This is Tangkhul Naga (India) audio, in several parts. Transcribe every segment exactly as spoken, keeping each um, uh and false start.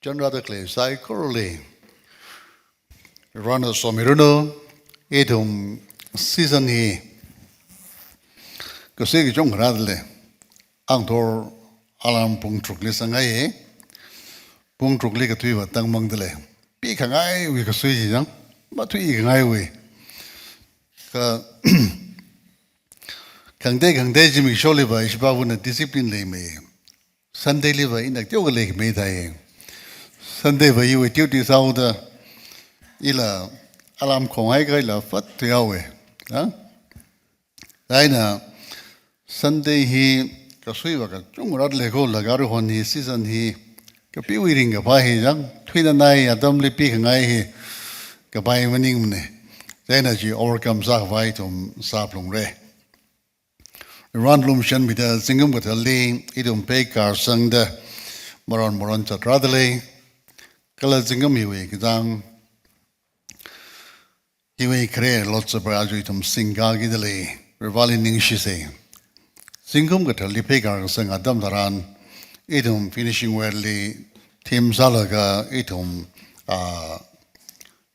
Chānrāda khalei saikorali Varena somiranu. Ithum season hi kasui kachungkha rādalei. Angthor alarm pung tharukli sāngai. Pung tharukli kathuiva tangmangdalei. Pikhangaiwui kasui chi chang, mathuikhangaiwui. Kha khangatei khangatei zimiksholiva ishipāvana discipline leimei. Sunday liva ina teokha leikhamei thai. Sunday va iwui duty sāhaoda ila alarm khonghai kahaila fat thuihaowe. Ha? Chieina Sunday hi kasuiva kachungkha rādalei kho, laga aruihon hi season hi kapiwui ringkaphā hi chang, thuinanai atamli pikhangai hi kapai maningmane. Chieina chi overcome sākhavai ithum sāphalungra. Varena lumashanmida zingkum kathāli ithum pheikār sangda maron maron zatrādalei. Kala zingkum hiwui kachāng, hiwui khare lotsapa aja ithum singkakidalei. Vareli ningshisa. Zingkum kathāli pheikār kasang atam tharan ithum finishing word li theme sālaga ithum, ah,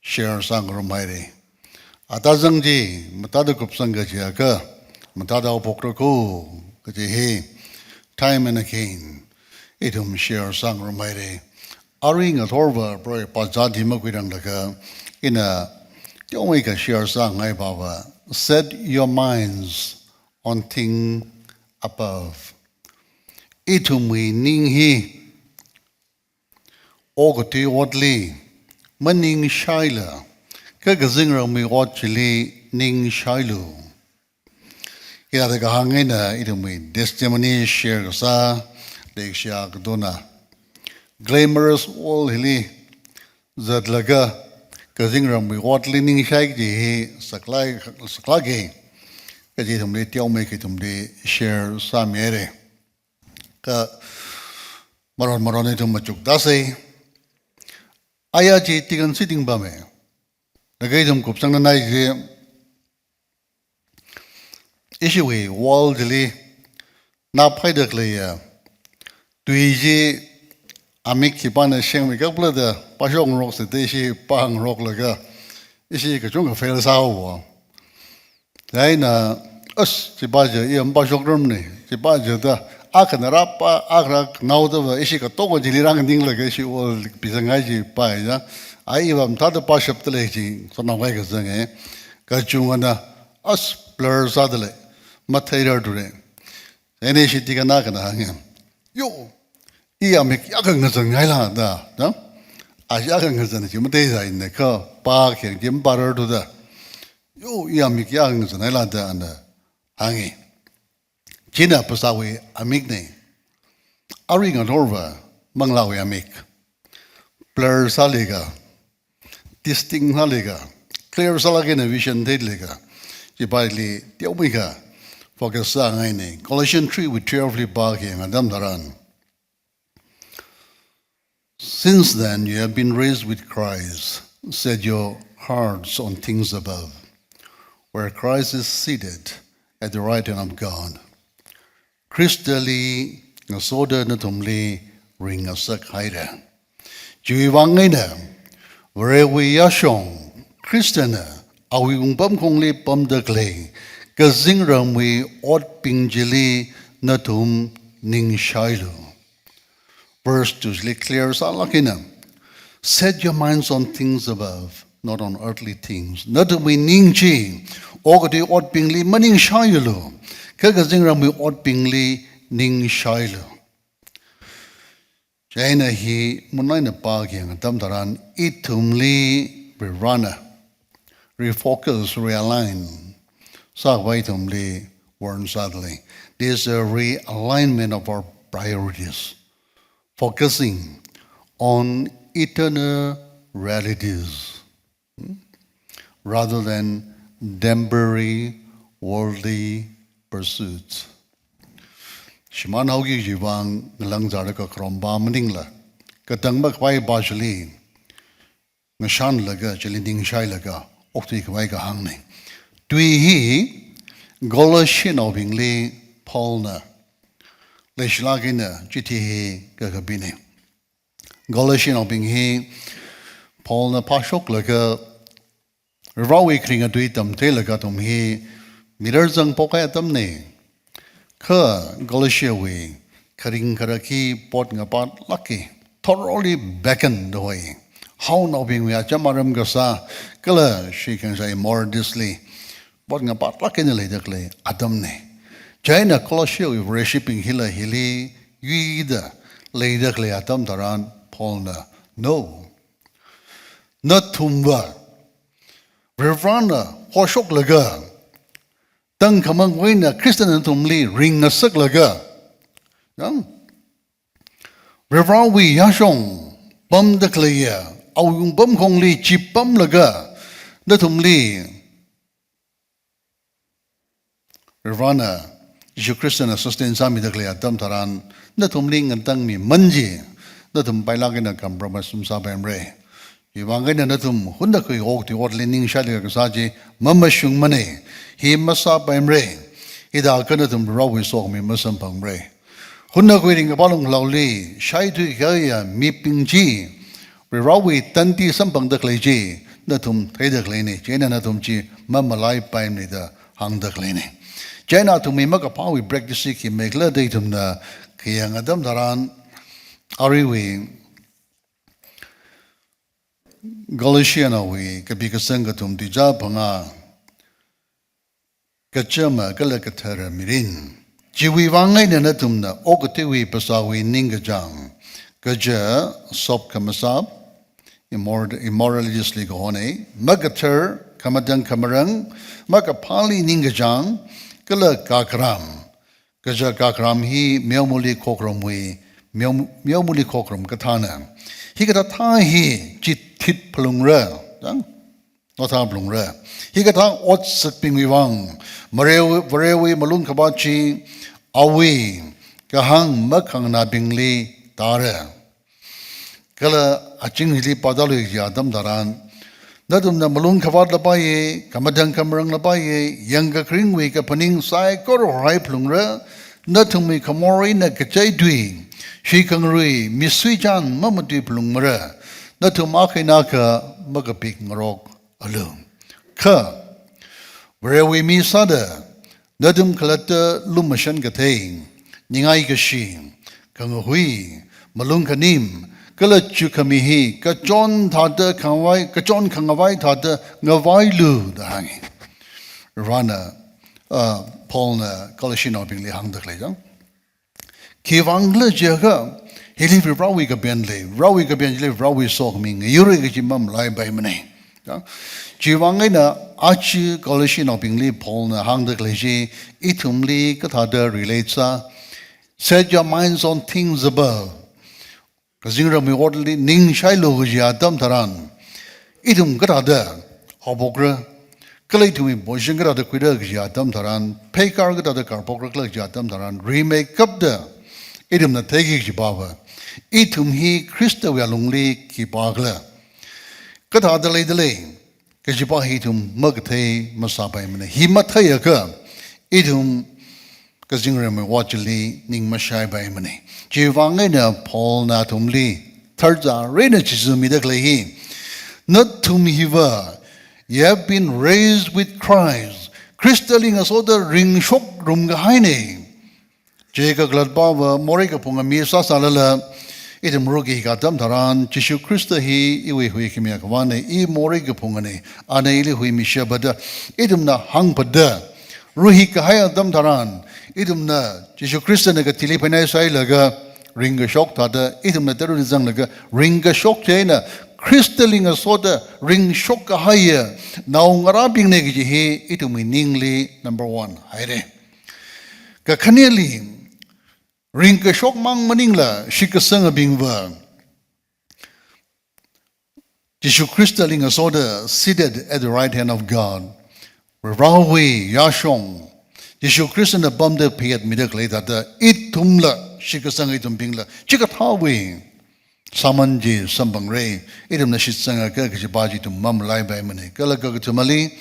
share sāngarumhaira. Atazang chi, mathāda kupsang kajiakha, mathāda haophokra kho kaji hi, time and again, ithum share sāngarumhaira. Arui ngathorva, Proho pazat hi makhuiranglaga, ina teomeikha share sāngaipava, set your minds on thing above. Ithumwui ning hi okathui otli maningshailu, kha kazingramwui ot chili ningshailu. Hithāda kahāng eina ithumwui testimony share kasā, leikashiya katona, glamorous world hili zatlaga kazingramwui otli ningshai kaji hi saklāk, saklāka kaji ithumli teomeikha ithumli share sāmihaira. Kha maron maron ithum machuktāsa. Aya chi tikan siting pame. Laga ithum kupsangnanai chi, ishiwui world chili naphaida khaleiya tui chi amik khipāna shengmi kaplada pāshokngaroksa da ishi pāngaroklaga ishi kachungkha fail sāhaowa. Chieina, as, chipā chi iya mapāshokngarumne, chipā chi da, akhana rāpā, akhana khanaodava, ishi katonga chili rānganinglaga ishi world pisāngai chi pā ya. Ai iva mathāda pāshapdalei chi, sānao kaikha zanga. Kachungana, as, blur sādalei, matheirarthura. Chieina ishi tikan akhana hānga. Yo, i amik yākha ngazanngaila da, da. A yākha ngazan chi matheisāina kha pākhayang chi mapārarthuda. Yo, i amik yākha ngazanngaila da ana hānga. China phasāwui amikna. Arui ngathorva manglāwui amik. Blur sālaga, distinct sālaga, clear sālaga eina vision theilaga, chipāli teomeikha focus sāngaina. Colossians three wui twelve li pākhayang atam tharan, "Since then you have been raised with Christ. Set your hearts on things above, where Christ is seated at the right hand of God." Khristali ngasoda nathumli ringngasak haira. Chiwui vang eina, Varewui yāshong, Khristana awui wungpamkhongli pamda khalei kazingramwui otbing chili nathum ningshailu. Verse two li clear sālāk eina, "Set your minds on things above, not on earthly things." Nathumwui ning chi okathui otbingli maningshaialu, kha kazingramwui otbingli ningshailu. Chieina hi munai eina pākhayang atam tharan ithumli Varena refocus, realign sākhavai ithumli warn sādalei. This is a realignment of our priorities, focusing on eternal realities, hmm, rather than temporary worldly pursuits. Shimānhaoki kaji vang ngalāng zālaga kharom pā maningla, katang makhavai pā chili ngashanlaga, chili ningshailaga okthuikhavai kahāngna. Tui hi Colossiannaobingli Paulna leishilāk eina chithi hi kakapina. Galatianaobing hi Paulna phāshoklaga, Varewui kharinga tui tamtheilaga athum hi mirarzang phokhai atamna. Kha Galatiawui kharing kharak hi pot ngapātlāka, thoroughly beaten da hoi. Haonaobingwui acham aram kasā, kala shikhangsai immorality li pot ngapātlāk eina leida khalei atamna. Chieina Galatiawui Vareshibing hila hili yuida leida khalei atam tharan Paulna, no. Nathumva Varivarana hoshoklaga, tangkhamang eina Khristana nathumli ringngasaklaga, yang, Varivarawui yāshong pamda khaleiya awui wungpamkhongli chipamlaga, nathumli Varivarana, Jishu Khristana sustain sāmida khalei atam tharan, nathumli ngatangmiman chi, nathum pailāk eina compromise masāpaimara. Chiwuivang eina nathum hunakha okathui otli ningshailaga kasā chi mamashungmana. Hi masāpaimara. Hithākha nathum Varivarawui sokhami masamphangra. Hunakha ringkaphā lunglaoli shaithui kayā mibing chi, Varivarawui tandi samphangda khalei chi nathum theida khaleina. Chieina nathum chi mamalaipaimana da hāngda khaleina. Chieina athumwui makaphāwui practice hi khi maikhala da ithumna khayang atam tharan, aruiwui Galatianaowui kapi kasang kathum tuizā phangā, kachama kala kathara mirin. Chiwuivang eina nathumna okathuiwui phasāwui ningkachāng, kaja, sop khamasap, immor-, immorality li kahona, makathar, khamatang khamarang, makaphāli ningkachāng, kala kakharam. Kaja kakharam hi meomali khokharumwui, meo-, meomali khokharum kathāna. Hikathā thā hi chithit phalungra, yang, otha phalungra. Hikathā otsakbingwui vang, Vare-, Varewui malung khavāt chi awui kahāng makhanganābingli tāra. Kala aching hili pātālui kaji atam tharan, nathumna malung khavāt lapaiya, khamatang khamarang lapaiya, yangkakharingwui kaphaning saikora horai phalungra, nathumwui khamor eina kachaithui, shikhangarui, misuichan mamatui phalungmara, nathum akha eina akha makapik ngarok alu. Kha, Varewui mi sāda, nathum khalatta lumashan kathei, ningai kashi, khangahui, malung khanim, kala chukhami hi kachon thāda khangavai, kachon khangavai thāda ngavailu da hānga. Varena, ah, Paulna Galatianaobingli hāngda khalei chang. Khiwuivang khala jiakha, hili Varivarawui kapen lei, Varivarawui kapen chili Varivarawui sokhami ngayura kaji mamalaipaimana. Ya? Chiwuivang eina aja Galatianaobingli Paulna hāngda khalei chi, ithumli kathāda relate sā. Set your minds on things above. Kazingramwui otli ningshailu kaji atam tharan, ithum kathāda haophokra, kala ithumwui position kathāda khuira kaji atam tharan, pheikar kathāda karphokra khala kaji atam tharan, rimeikapta ithumna theiki kaji pava, ithum hi Khristawui alungli khipākhala, kathāda leidalei kaji pa hi ithum makathei masāpaimana. Hi matheiakha, ithum kazingramwui ot chili ning mashaipaimana. Chiwuivang eina Paulna athumli tharza reina chizumida khalei hi, nathum hiva, you have been raised with Christ. Khristali ngasoda ringshokrum kahaina. Chi kakhalat pava morei kaphunga mi sāsālala, ithum ruki katam tharan, Jishu Khrista hi iwui huikhami akhavana, i morei kaphungana, ana ili huimishiya da ithumna hāngpada, ruhi kahai atam tharan, ithumna Jishu Khristana kathili phainai sailaga ringkashok thāda, ithumna tara̱li zanglaga ringkashok chieina, Khristali ngasoda ringshok kahaiya naongarābingna kaji hi ithumwui ningli number one haira. Kakhaneli, ringkashok mang maningla shitkasangabingva, Jishu Khristali ngasoda seated at the right hand of God, Varewui yāshong, Jishu Khristana pamda phayātmida khalei thāda, ithumla, shitkasanga ithumbingla chikathāwui sāman chi samphangra, ithumna shitsangakha kaji pa chi ithum mamalaipaimana. Kala kakathumali,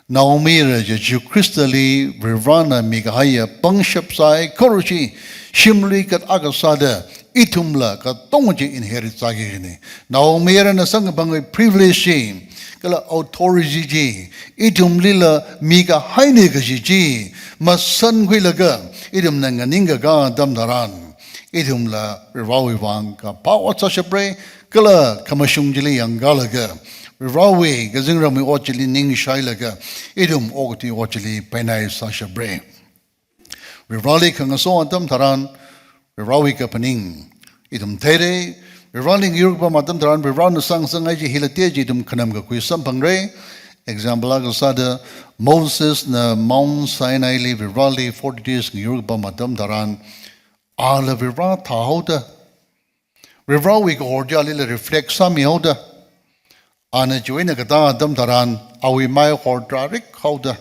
naomayara Jishu Khristali Varivarana mikahaiya pangshap saikora chi shimli kat akha sāda, ithumla katonga chi inherit sāki kajina. Naomayarana samkaphangwui privilege chi, kala authority chi, ithumlila mikahaina kaji chi, masankhuilaga, ithumna nganingkakā atam tharan, ithumla Varivarawui vang kaphā ot sāshapra, kala khamashung chili yangkālaga, Varivarawui kazingramwui ot chili ningshailaga, ithum okathui ot chili phainai sāshapra. Varivarali khangaso atam tharan, Varivarawui kaphaning ithum theira, Varivarali ngayur kapam atam tharan, Varivarana sāngasakngai chi hila te chi ithum khanam kakhui samphangra. Example akha sāda, Mosesna Mount Sinaili Varivarali forty days ngayur kapam atam tharan, ala Varivara thāhaoda, Varivarawui kahor chi alila reflect sāmihaoda, ana chiwui eina katā atam tharan, awui mai hor tarārik haoda,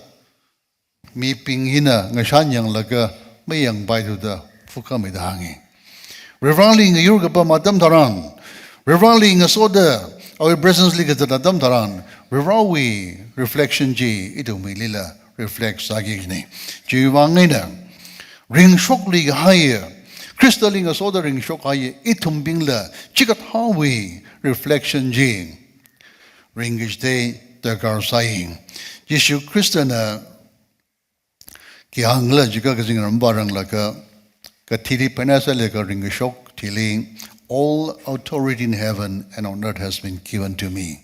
mibing hina ngashan yanglaga mayangpaithuda phukhamida hānga. Varivarali ngayur kapam atam tharan, Varivarali ngasoda, awui presence li kazat atam tharan, Varivarawui reflection chi ithumwuilila reflect sāki kajina. Chiwui vang eina, ringshokluikahaiya, Khristali ngasoda ringshokhaiya ithumbingla chikathāwui reflection chi ringkachithei darkar sāi. Jishu Khristana khi hāngkhala jiakha kazingram vāranglakha, kathili phainai sālaga ringkashok thili, "All authority in heaven and on earth has been given to me."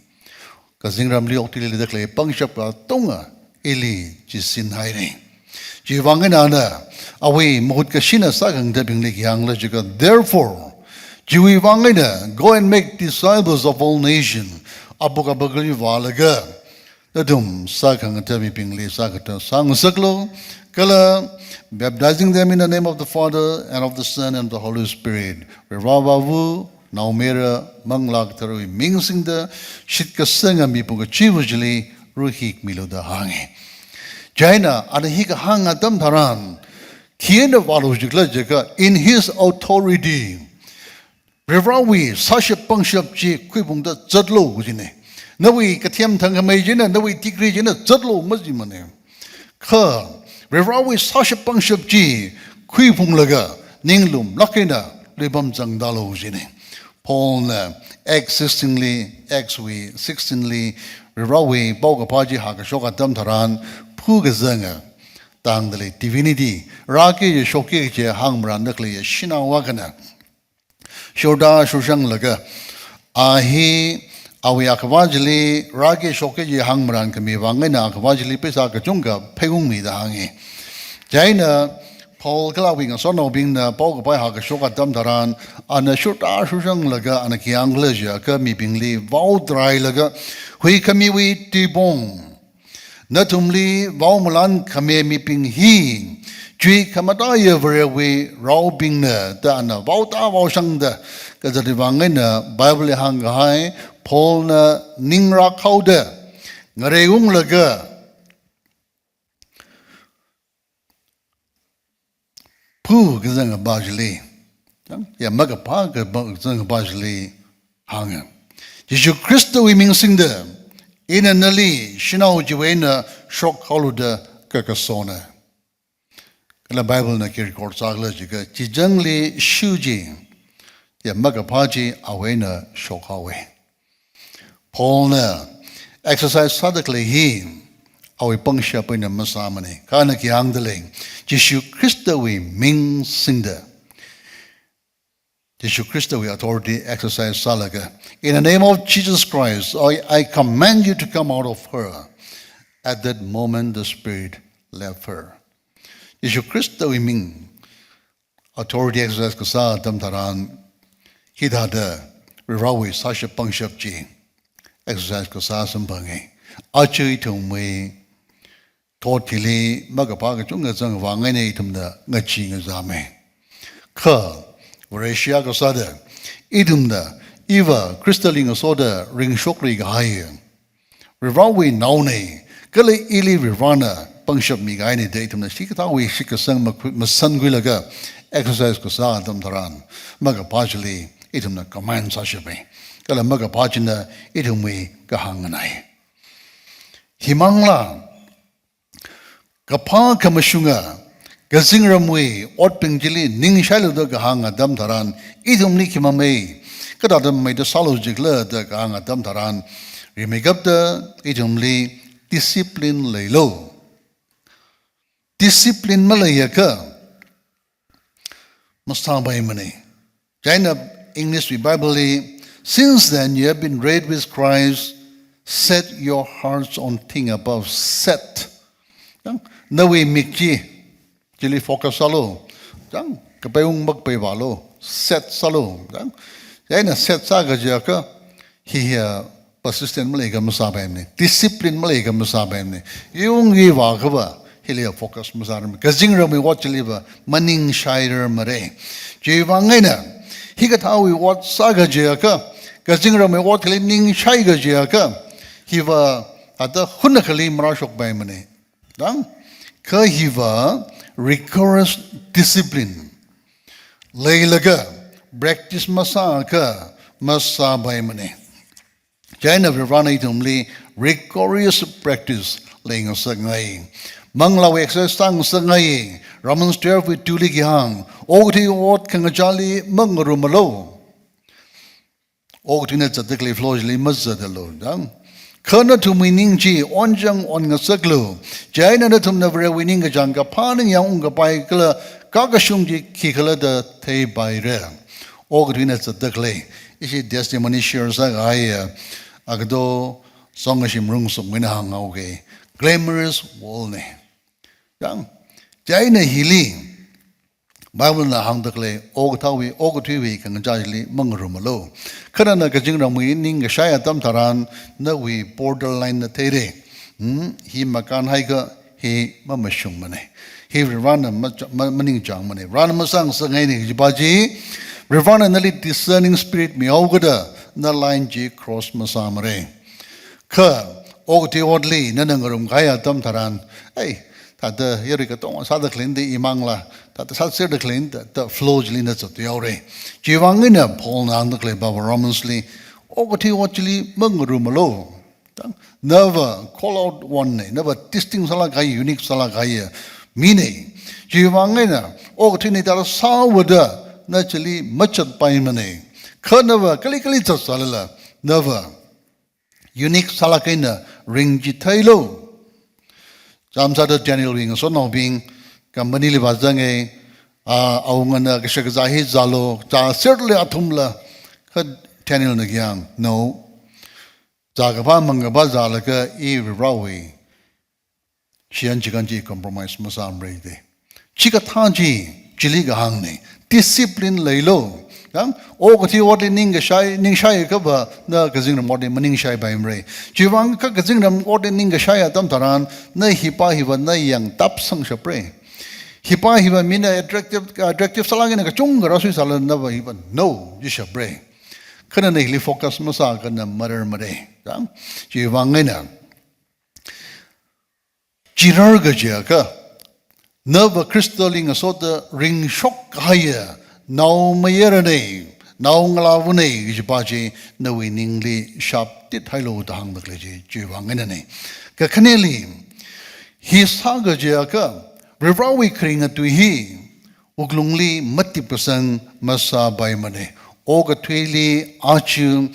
Kazingramli okathuili leida khalei pangshap katonga ili chisinhaira. Chiwui vang eina ana, awui mahut kashina sākhangathabingli khi hāngkhala jiakha, "Therefore, chiwui vang eina, go and make disciples of all nations." Apuk apakli vālaga, nathum sākhangatha mibingli sākhangatha sāngasaklu, kala baptizing them in the name of the Father and of the Son and of the Holy Spirit. Varivarāwui, Naomayara, Manglā Katharawui ming singda, shitkasanga mibing kachiva̱ chili ruihikmilu da hānga. Chieina, ana hi kahāng atam tharan, khina vālu jikhala jiakha, in his authority, Varivarāwui sāshap pangshap chi khuiphungda zatlu kajina. Nawui kathem thangkhamei china, nawui degree china zatlu majimana. Kha Varivarāwui sāshap pangshap chi khuiphunglaga ninglumlāk eina luipamzangdalu kajina. Paulna Acts sixteen li, Acts wui sixteen li, Varivarāwui paokaphā chi hākashok atam tharan, phukazanga tangda lei, divinity, rāki kaji shokki kaji hāngmaranda khaleiya shanao akhana shurda shushanglaga, a hi awui akhavā chili rāki shokki kaji hāngmarankhami vang eina akhavā chili pheisā kachungkha pheiungmida hānga. Chieina Paul kala awui ngasotnaobingna paokaphā hākashok atam tharan, ana shurda shushanglaga ana khi hāngkhala jiakha mibingli vaotarailaga, huikhamiwui tuipong, nathumli vaomalan khami mibing hi, chuikhamataiya Varewui raobingna da ana vaota vaoshangda kazatwui vang eina Bible li hāngkahai, Paulna ningrāk haoda, ngareiunglaga, phukazang apā chili, ya makaphā kazang apā chili hānga. Jishu Khristawui ming singda, ina nali shanao chiwui eina shokhaolu da kakasona. Kala Bible na khi record sākhala jiakha, chijangli shu chi, ya makaphā chi awui eina shokhaowa. Paulna exercise sāda khalei hi awui pangshap eina masāmana. Kha ana khi hāngda lei, Jishu Khristawui ming singda, Jishu Khristawui authority exercise sālaga, "In the name of Jesus Christ, I, I command you to come out of her." At that moment, the spirit left her. Jishu Khristawui ming authority exercise kasā atam tharan, hithāda Varivarāwui sāshap pangshap chi exercise kasā samphanga. Aja ithumwui thot hili makaphā kachungkha zangvang eina ithumna ngachee ngazama. Kha Vareshi akha sāda, ithumna, iva Khristali ngasoda ringshokluikahai Varivarāwui naona, kala ili Varivarāna pangshap mikahaina da ithumna chikathāwui shitkasang makhui, masankhuilaga exercise kasā atam tharan, makaphā chili ithumna command sāshapa. Kala makaphā china ithumwui kahāng nganai. Himangla, kaphā khamashunga, kazingramwui otbing chili ningshailu da kahāng atam tharan, ithumli khimamei, kathāda meida sālu jikhala da kahāng atam tharan, rimeikapta ithumli discipline leilu. Discipline maleiakha, masāpaimana. Chieina English Bible li, "Since then you have been raised with Christ, set your hearts on things above." Set. Yang, nawui mik chi, chili focus sālu. Yang, kapaiung makapaivalu. Set sālu. Yang, chieina set sā kajiakha, hi hi, persistent maleiakha masāpaimana. Discipline maleiakha masāpaimana. Iwungwui vākhava, hili focus masārarmana. Kazingramwui ot chiliva maningshairarmara. Chiwui vang eina, hikathāwui ot sā kajiakha, kazingramwui ot kali ningshai kajiakha, hiva ata hunakhali marāshokpaimana. Dang, kha hiva rigorous discipline leilaga practice masāakha masāpaimana. Chieina Varivarana ithumli rigorous practice leingasakngai. Manglāwui exercise sāngasakngai. Romans twelve wui two li kahāng, okathui ot khangachāli mangarumalu. Okathuina zatda khalei flow chili mazatdalu, dang. Kha nathumwui ning chi onchang onngasaklu. Chieina nathumna Varewui ningkachāng kaphā ningyāng ungkapai kala kakashung chi khikhala da theipaira. Okathuina zatda khalei. Ishi testimony share sākahaiya, Agado Songashim Rungsukmeina hānghaoki. Glamorous world na. Dang. Chieina hili Bible na hāngda khalei, okathuiwui, okathuiwui khangachā chili mangarumalu. Kha nana kazingramwui ningkashai atam tharan, nawui borderline na theira. Hmm, hi makānhaikha, hi mamashungmana. Hi Varivarana ma-, ma-, maningchāngmana. Varivarana masāngasakngaina, chipa chi, Varivarana nali discerning spirit mihaokada, na line chi cross masāmara. Kha, okathui otli nana ngarumkahai atam tharan, ei, thāda yarui katonga sāda khalei da imangla, thāda sāserda khalei da, da flow chili na zathaora. Chiwui vang eina Paulna hāngda khalei Bible Romans li, okathui ot chili mangarumalu. Dang, nava call out one na, nava distinct sālākkahai, unique sālākkahai mina. Chiwui vang eina, okathuina thāda sāvāda, na chili mazatpaimana. Kha nava kali kali zatsālala, nava unique sālāk eina ringchitheilu. Chāmsāda Danielwui ngasotnaobing, company li vāzanga, a, awungana kashak kazā hi zālu, zāserle athumla, kha Danielna kahāng, no. Zākaphā mangkaphā zālaga i Varivarawui shiyan chikān chi compromise masāmara da. Chikathā chi, chili kahāngna, discipline leilu. Yang, okathui otli ningkashai, ningshaiakhava, na kazingram otli maningshaipaimara. Chiwui vang kha kazingram otli ningkashai atam tharan, na hipa hiva na yangtapsangshapra. Hipa hiva mina attractive, attractive sālāk eina kachungkha rāsuisālala nava hiva no, jishapra. Kha nana hili focus masāakha na mararmara. Yang, chiwui vang eina, chirar kajiakha, nava Khristali ngasoda ringshok kahaiya, naomayarana, naongalāvana, kajipa chi, nawui ningli shaptit hailu da hāngda khalei chi, chiwui vang einana. Kakhaneli, hi sā kajiakha, Varivarawui kharinga tui hi, wuklungli matipkasang masāpaimana. Okathuili aja,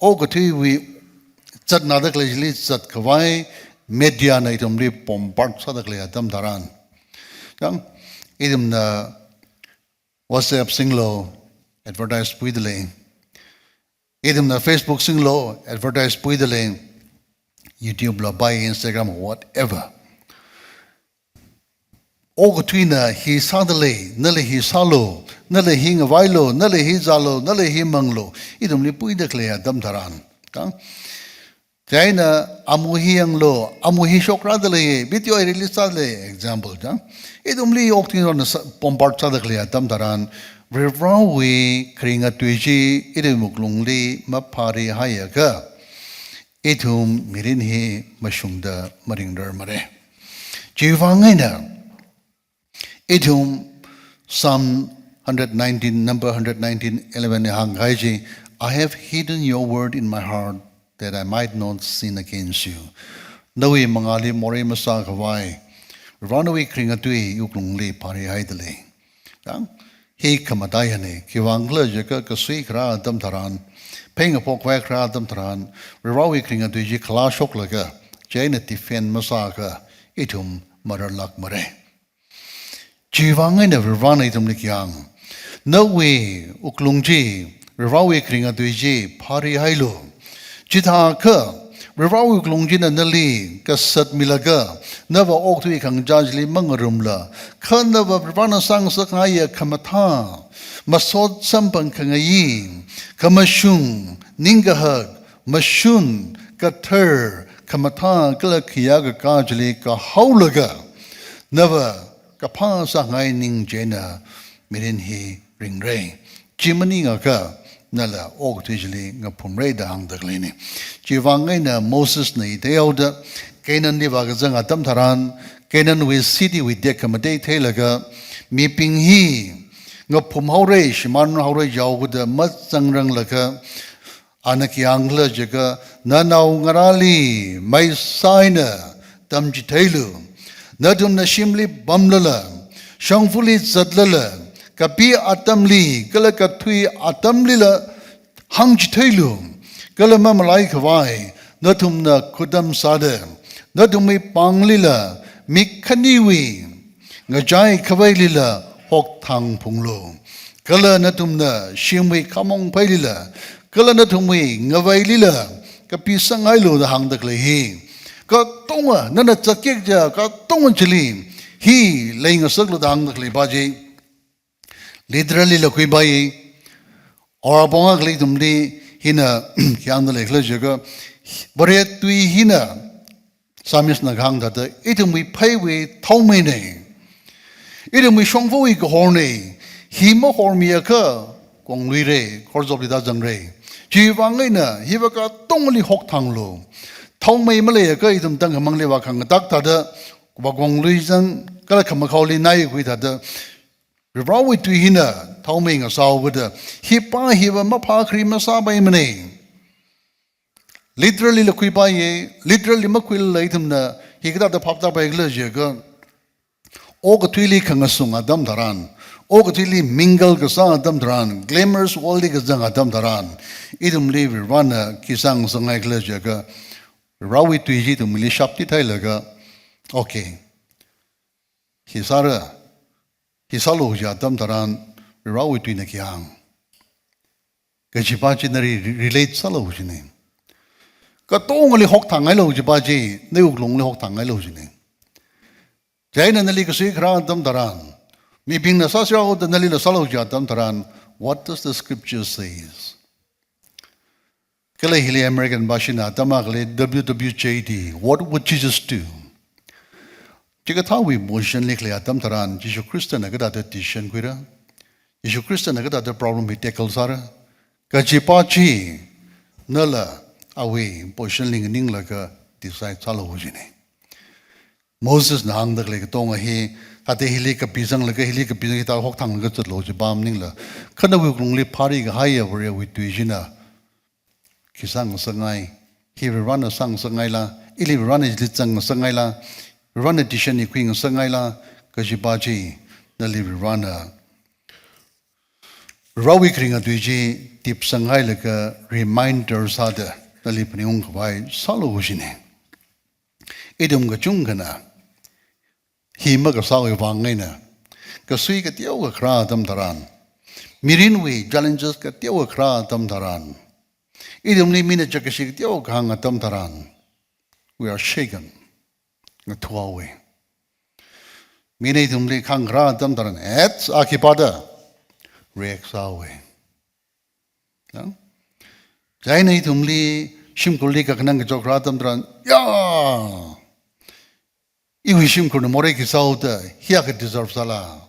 okathuiwui zatnada khaleili zatkhavai, media na ithumli bombard sāda khalei atam tharan. Yang, ithumna WhatsApp singlu, advertise puidalei. Ithumna Facebook singlu, advertise puidalei. YouTube la pai, Instagram, whatever. Okathuina hi sādalei, nali hi sālu, nali hi ngavailu, nali hi zālu, nali hi manglu, ithumli puida khalei atam tharan. Kha? Chieina amu hi yanglu, amu hi shokrādalei, video release sādalei, example, kha? Ithumli okathuina sā-, bombard sāda khalei atam tharan, Varivarawui kharinga tui chi, ithum wuklungli maphari haiakha, ithum mirin hi mashungda maringrarmara. Chiwui vang eina, ithum Psalm hundred nineteen, number hundred nineteen, eleven li hāngkahai chi, "I have hidden your word in my heart that I might not sin against you." Nawui mangāli morei masākhavai, Varivarawui kharinga tui wuklungli pharihaida lei. Yang, hi khamataiya ne, khiwuivang khala jiakha kasui kharā atam tharan, pheng aphok vai kharā atam tharan, Varivarawui kharinga tui chi khalā shoklaga, chieina defend masāakha, ithum mararlākmara. Chiwuivang eina Varivarana ithumli kayang, nawui wuklung chi, Varivarawui kharinga tui chi pharihailu. Chithākha, Varivarawui wuklung china nali kasat milaga, nava okathui khangachā chili mangarumla, kha nava Varivarana sāngasakngaiya khamathā, masot samphang khangayi, khamashung, ningkahak, mashun, kathar, khamathā kala khayākakā chili kahaolaga, nava kaphā sāngai ning chieina mirin hi ringra. Chi maningakha nala okathui chili ngaphumra da hāngda khaleina. Chiwuivang eina Mosesna itheihaoda, Canaanli vākazang atam tharan, Canaanwui citywui tekhamatei theilaga, mibing hi ngaphumhaora, shimānhaora jihaoda mazangranglakha, ana kayang khala jiakha, nanaongarāli maisā eina tamchitheilu. Nathumna shimli pamlala, shongfali zatlala, kapi atamli, kala kathui atamlila hāngchitheilu. Kala mamalaikhavai, nathumna khudam sāda, nathumwui panglila, mik khaniwui ngachai khavailila hokthang phunglu. Kala nathumna shimwui khamong phailila, kala nathumwui ngavailila, kapisangailu da hāngda khalei hi. Katonga, nana zatkek jiakha katonga chili, hi leingasaklu da hāngda khalei pa chi. Literally la khuipai, or apong akha ithumli hina kayang da lei khala jiakha, Vare tui hina, Psalmistna kahāng thāda, ithumwui pheiwui thaomeina, ithumwui shongfawui kahorna, hi mahormiakha kongluira, khorzopli tāzangra. Chiwuivang eina, hiva katongli hokthanglu. Thaomei maleiakha ithum tangkhamangli vākhangatak thāda, vākongluizang, kala khamakhaoli naikhui thāda, Varivarawui tui hina thaomei ngasāhaoda, hi pa hiva maphākhari masāpaimana. Literally la khuipaiya, literally makhuilala ithumna, hi kathāda phaptāpai khala jiakha, okathuili khangasung atam tharan, okathuili mingle kasā atam tharan, glamorous world li kazang atam tharan, ithumli Varivarana khi sāngasakngai khala jiakha, Varivarawui tui chi ithumli shapti theilaga, okay, hi sāra, hi sālu jiakha atam tharan, Varivarawui tuina kayang, kaji pa chi nali re-, relate sālu jina. Katongali hokthangngailu kaji pa chi, nawui wuklungli hokthangngailu jina. Chieina nali kasui kharā atam tharan, mibingna sāsāhaoda nalila sālu jiakha atam tharan, what does the scripture says? Kala hili American bhashana atam akhali W W J D, what would Jesus do? Chikathāwui position li khalei atam tharan, Jishu Khristana kathāda decision khuira, Jishu Khristana kathāda problem hi tackle sāra, kaji pa chi, nala awui position li nganinglaga decide sālu jina. Mosesna hāngda khalei katonga hi, thāda hili kapisanglaga, hili kapisang hithā hokthanglaga zatlu kaji pa maningla, kha nawui wuklungli phari kahaiya Varewui tui china khi sāngasakngai, hi Varivarana sāngasakngaila, ili Varivarana chili zangngasakngaila, Varivarana decision hi khuingasakngaila, kaji pa chi, nali Varivarana, Varivarawui kharinga tui chi tipsanghailaga reminder sāda, nali phaningungkhavai sālu jina. Ithum kachungkhana, hi makasāwui vang eina, kasui kateokha kharā atam tharan, mirinwui challenges kateokha kharā atam tharan, ithumli mina chakashi kateokha hāng atam tharan, we are shaken. Ngathuihaowa. Mina ithumli khāng kharā atam tharan, et, a khipāda, react sāhaowa. Ya? Chieina ithumli shimkhurli kakhanang kachot kharā atam tharan, ya! Iwui shimkhurna morei khi sāhaoda, hiyākha deserve sāla,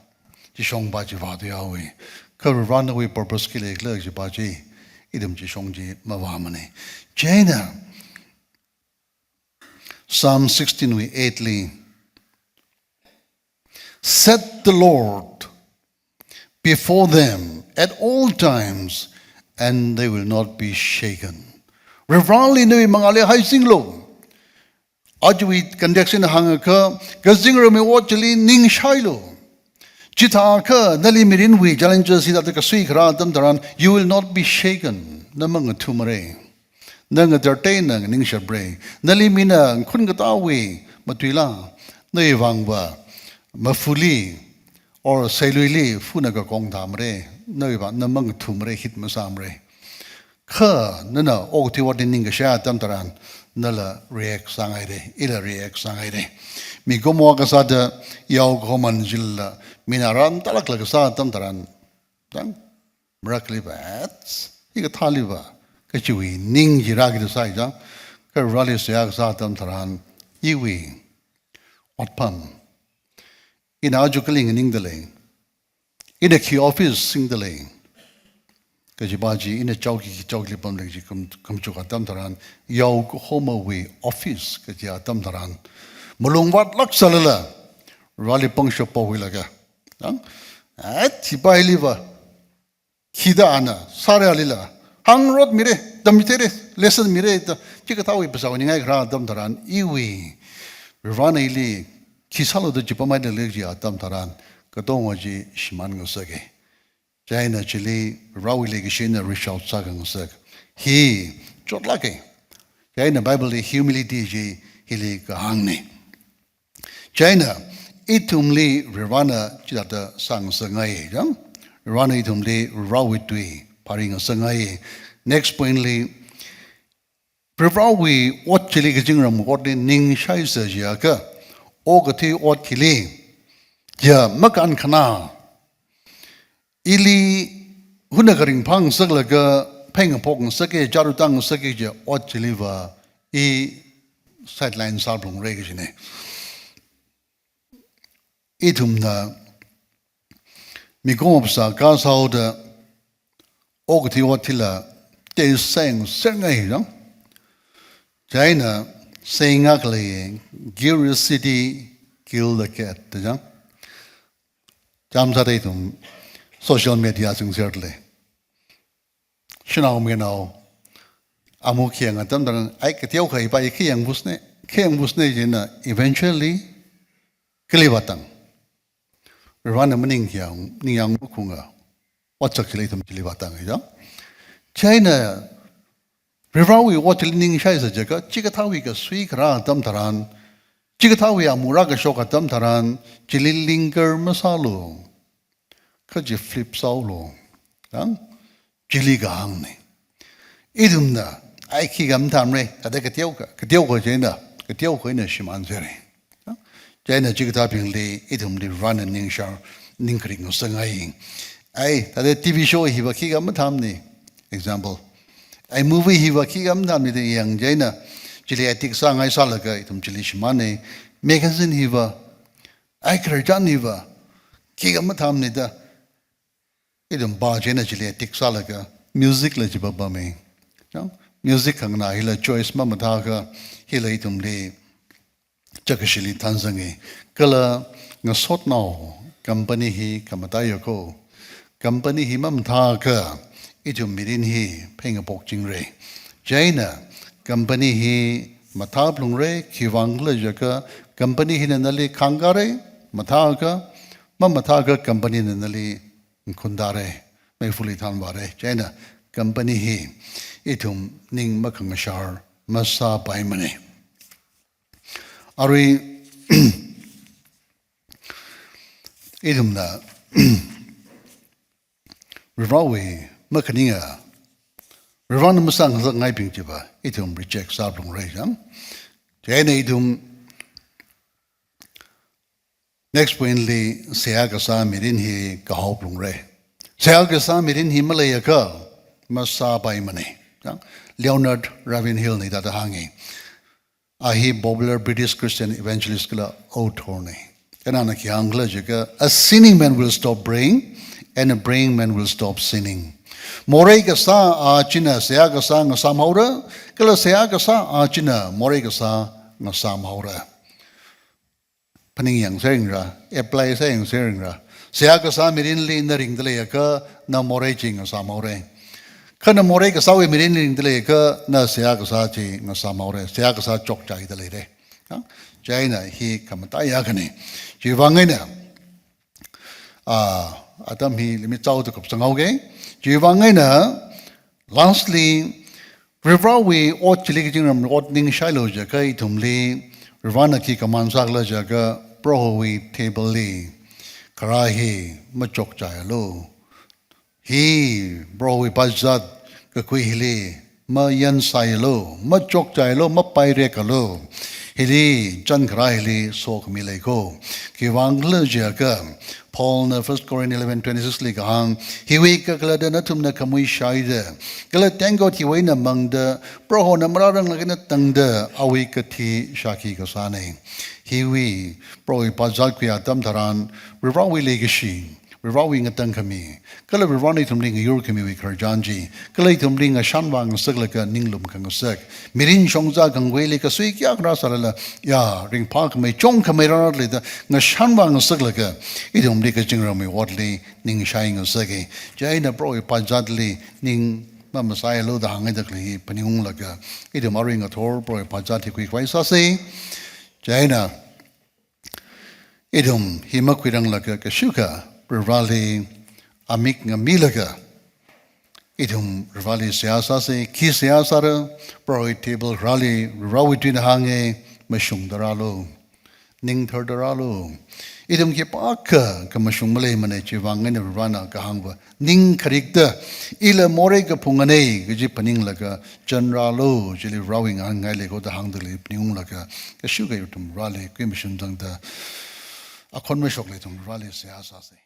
chi shong pa chi vāthuihaowa. Kha Varivaranawui purpose khi leikhala kaji pa chi, ithum chi shong chi mavāmana. Chieina, Psalm sixteen wui eight li, "Set the Lord before them at all times, and they will not be shaken." Varivarali nawui mangāli haisinglu. Ajawui context eina hāngakha, kazingramwui ot chili ningshailu. Chithākha nali mirinwui challenges hithāda kasui kharā atam tharan, you will not be shaken. Na mangathumara. Na ngatarteina nganingshapra. Nali mina ngakhun katāwui matuila, nawui vangva mafuli, or sailuili funa kakong thāmara. Nawui vang na mangathumara, hit masāmara. Kha nana okathui ot ningkashai atam tharan, nala react sāngaira, ila react sāngaira. Mikumo kasāda yao kahoman chilila, mina ram talakla kasā atam tharan, tang, marakli vat, hi kathāliva, kachiwui ning chi rākida sāi chang, kha Vareli seihā kasā atam tharan, iwui otpam, ina aja kali nganingda lei, ina khi office singda lei, kajiva chi ina chao khi, khi chao khili pamlei chi kam, kamachuk atam tharan, yao kahomawui office kaji atam tharan, malung vatlāk sālala, Vareli pangshap pao huilaga, tang, at chipailiva, khida ana, sāra lila, hāngrot mira, tamchitheira, lesson mira da, chikathāwui phasā ningai kharā atam tharan, iwui, Varena ili, khi sālu da chi pamhaida lei chi atam tharan, katonga chi shimān ngasaka. Chieina chili, Varewui leikashina reach out sākhangasak. Hi, chotlāka. Chieina Bible li humility chi, hili kahāngna. Chieina, ithumli Varena chithāda sāngasakngai, chang? Varena ithumli Varewui tui pharingasakngai. Next point li, Varewui ot chili kazingramwui ot li ningshaisa jiakha, okathui ot hili, ya makān khana, ili huna karing phāngasaklaga, phengapok ngasaka, charu tāngasaka kaji ot chiliva, i sideline sāphalungra kajina. Ithumna, mikumo phasā kasāhaoda, okathui ot hila, tei seng serngai chang. Chieina, seng ngakli, curiosity kill the cat, da chang. Chām sāda ithum social media singserle. Shanao minao, amu khayang atam tharan, ai kateokha hiva i khayang busne, khayang busne jina eventually kali vātang. Varena maning khayang, ningyāng makhunga, otsak chili ithum chili vātang ja. Chieina, Varewui ot chili ningshaisa jiakha, chikathāwui kasui kharā atam tharan, chikathāwui amu rākashok atam tharan, chili linger masālu. Kha chi flip sāhaolu. Tang? Chili kahāngna. Ithumna, ai khikha mathāmara, thāda kateokha, kateokha chieina, kateokha eina shimānserra. Chieina chikathābingli, ithumli Varena ningshar, ningkaring ngasakngai. Ai, thāda T V show hiva khikha mathāmana, example. Ai movie hiva khikha mathāmana da yang chieina, chili addict sāngai sālaga, ithum chili shimānna, magazine hiva, ai khararchan hiva, khikha mathāmana da, ithum pā chieina chili addict sālaga, music la chi pāpāmei. Chang, music khanganā hila choice mamathāakha, hila ithumli, chākashili thanzanga. Kala ngasotnao, company hi khamataiya ko. Company hi mamathāakha, ithum mirin hi phengapokchingra. Chieina, company hi mathāphalungra, khiwuivang khala jiakha, company hina nali khāngkāra, mathāakha, mamathāakha company na nali ngakhuntāra, meifali thanvāra. Chieina company hi ithum ning makhangashar masāpaimana. Arui ithumna Varewui makhaninga, Varena masāngasakngaibing chiva ithum reject sāphalungra chang. Chieina ithum next point li seihā kasā mirin hi kahaophalungra. Seihā kasā mirin hi maleiakha masāpaimana. Chang, Leonard Ravenhill na hithāda hānga. A hi popular British Christian evangelist kala author na. Kha ana khi hāng khala jiakha, a sinning man will stop praying, and a praying man will stop sinning. Morei kasā a china seihā kasā ngasāmhaora, kala seihā kasā a china morei kasā ngasāmhaora. Phaningyang sāyingra, apply sāyang sāyingra. Seihā kasā mirinli na ringda leiakha na morei chi ngasāmhaora. Kha na morei kasāwui mirinli ringda leiakha na seihā kasā chi ngasāmhaora. Seihā kasā chokchaida leira. Chieina hi khamataiya akhana. Chiwuivang eina, ah, atam hi limit chaoda kupsanghaoga. Chiwuivang eina, lastly, Varivarāwui ot chili kazingram ot ningshailu jiakha ithumli, Varivarāna khi command sākhala jiakha, Prohowui table li kharā hi machokchaialu. Hi Prohowui pazat kakhui hili mayansaialu, machokchaialu, mapairekalu. Hili chān kharā hili sokhami lei ko. Khiwuivang khala jiakha, Paulna First Corinth eleven twenty-six li kahāng, hiwui kakhalatna nathumna khamui shaida, kala tengkot hiwui eina mangda, Prohona marāranglāk eina tangda, awui kathi shākhi kasāna. Hiwui, Prohowui pazat khuiya atam tharan, Varivarāwui leikashi, Varivarāwui ngatangkhami, kala Varivarāna ithumli ngayurkhamiwui khararchan chi, kala ithumli ngashanvā ngasaklaga ninglum khangasak, mirin shongza khanguili kasui kayākha rāsālala, ya, ringphākhamei, chungkhamei rāra leida, ngashanvā ngasaklaga, ithumli kazingramwui otli ningshai ngasaka. Chieina Prohowui pazatli ning mamasaialu da hānghaida khalei hi phaningunglaga, ithum arui ngathor Prohowui pazat hi khuikhavai sāsa. Chieina, ithum hi makhuiranglaga kashukha Varivarāli amik ngamilaga, ithum Varivarāli seihā sāsa, khi seihā sāra, Prohowui table kharāli, Varivarāwui tuina hānga, mashungda rālu, ningtharda rālu. Ithum khipākha khamashung maleimana, chiwuivang eina Varivarāna kahāngva, ning kharikta, ila morei kaphungana kaji phaninglaga, chān rālu, chili Varivarāwui ngahānngai lei ko da hāngda khalei phaningunglaga, kashukha ithum Varivarāli khuimashun tangda, akhon mashokla ithum Varivarāli seihā sāsa.